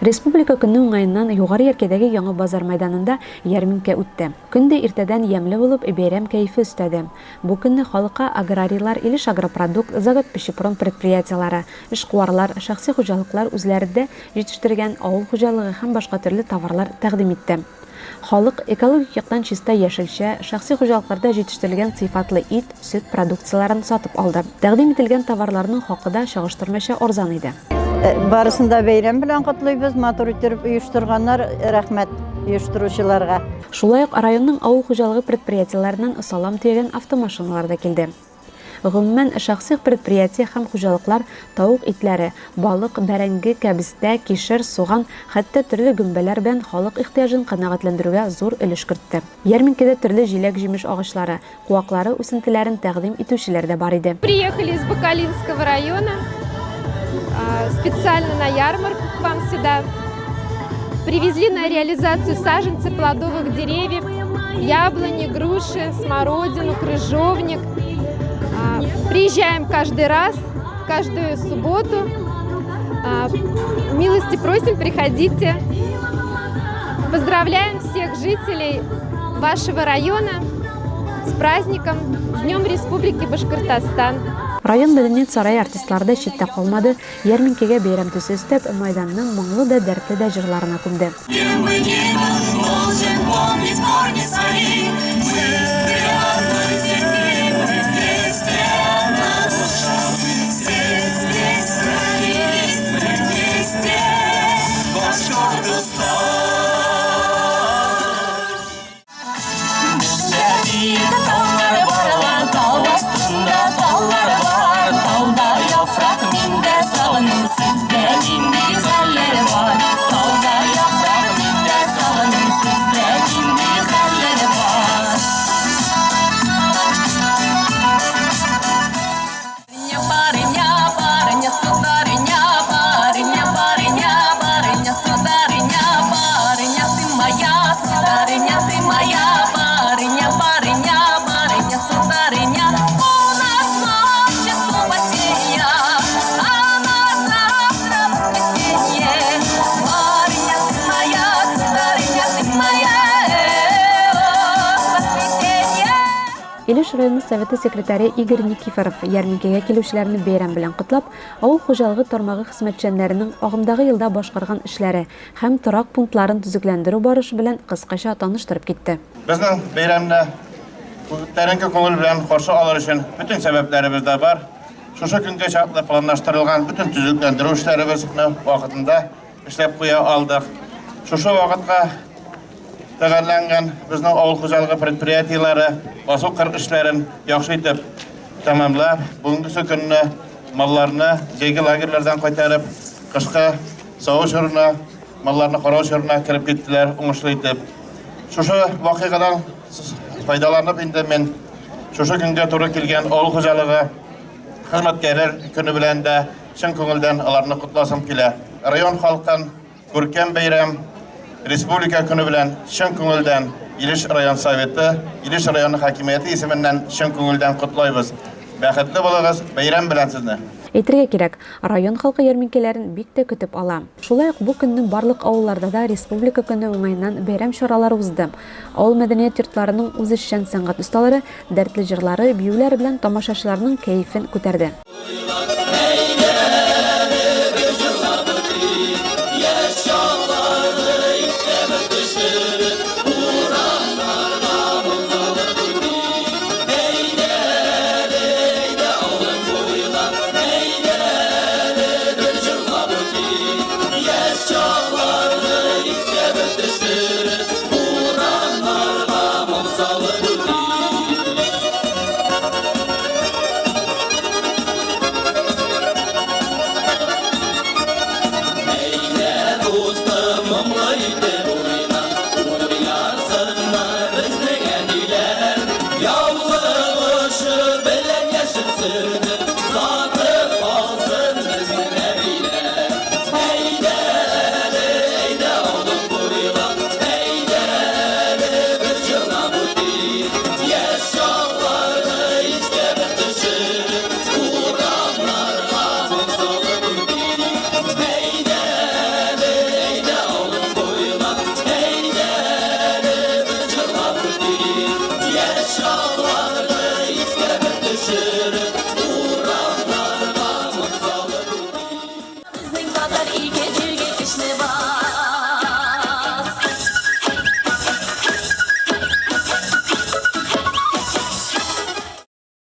Республика көне уңаеннан Югары Яркәйдәге Яңа базар мәйданында ярминкә үтте. Көн дә иртәдән ямьле булып, бәйрәм кәефе өстәде. Бу көнне халыкка аграрийлар, Илеш-Агропродукт, Заготпищепром предприятиеләре, эшкуарлар, шәхси хуҗалыклар үзләрендә җитештергән авыл хуҗалыгы һәм башка төрле товарлар тәкъдим итте. Халык экологик яктан чиста яшелчә, шәхси хуҗалыкларда җитештерелгән сыйфатлы ит, сөт продукцияләрен сатып алды. Тәкъдим ителгән товарларның хакы да чагыштырмача арзан иде. Барысын да бәйрәм белән котлыйбыз, матур иттереп оештырганнар, рәхмәт оештыручыларга. Шулай ук районның авыл хуҗалыгы предприятиеләреннән салам төягән автомашиналар да килде. Гомумән, шәхси предприятие һәм хуҗалыклар тавык итләре, балык, бәрәңге, кәбестә, кишер, суган, хәтта төрле гөмбәләр белән халык ихтыяҗын канәгатьләндерүгә зур өлеш кертте. Ярминкәдә төрле җиләк-җимеш агачлары, куаклары үсентеләрен тәкъдим итүчеләр дә бар иде. Приехали из Бакалинского района специально на ярмарку к вам сюда. Привезли на реализацию саженцы плодовых деревьев, яблони, груши, смородину, крыжовник. Приезжаем каждый раз, каждую субботу. Милости просим, приходите. Поздравляем всех жителей вашего района с праздником, с Днем Республики Башкортостан. Район мәдәният сарае артистлары да читтә калмады, ярминкәгә бәйрәм төсе өстәп, мәйданны моңлы да, дәртле дә җырларына күмде. Илеш районы Советы секретаре Игорь Никифоров ярминкәгә килүчеләрне бәйрәм белән котлап, авыл хуҗалыгы тармагы хезмәтчәннәренең агымдагы елда башкарган эшләре һәм торак пунктларын төзекләндерү барышы белән кыскача таныштырып китте. Безнең бәйрәмне күтәренке күңел белән каршы алыр өчен бөтен сәбәпләребез дә бар. Шушы көнгә чаклы планлаштырылган бөтен төзекләндерү эшләребезне вакытында эшләп куя алдык. Шушы вакытка тәгаенләнгән безнең авыл хуҗалыгы предприятиеләре басу-кыр эшләрен яхшы итеп тәмамлап, бүгенгесе көнне малларны җәйге лагерьлардан кайтарып, кышкы саву чорына, малларны карау чорына кереп киттеләр уңышлы итеп. Шушы вакыйгадан файдаланып инде мин шушы көнгә туры килгән авыл хуҗалыгы хезмәткәрләр көне белән дә чын күңелдән аларны котласым килә. Район халкын күркәм бәйрәм, Республика көне белән чын күңелдән Илеш район Советы, Илеш районы хакимияте исеменнән чын күңелдән котлайбыз. Бәхетле булыгыз, бәйрәм белән сезне! Әйтергә кирәк, район халкы ярминкәләрен бик тә көтеп ала. Шулай ук бу көнне барлык авылларда да Республика көне уңаеннан бәйрәм чаралары узды. Авыл мәдәният йортларының үзешчән сәнгать осталары дәртле җырлары, биюләре белән тамашачыларның кәефен күтәрде. Яшь чакларда.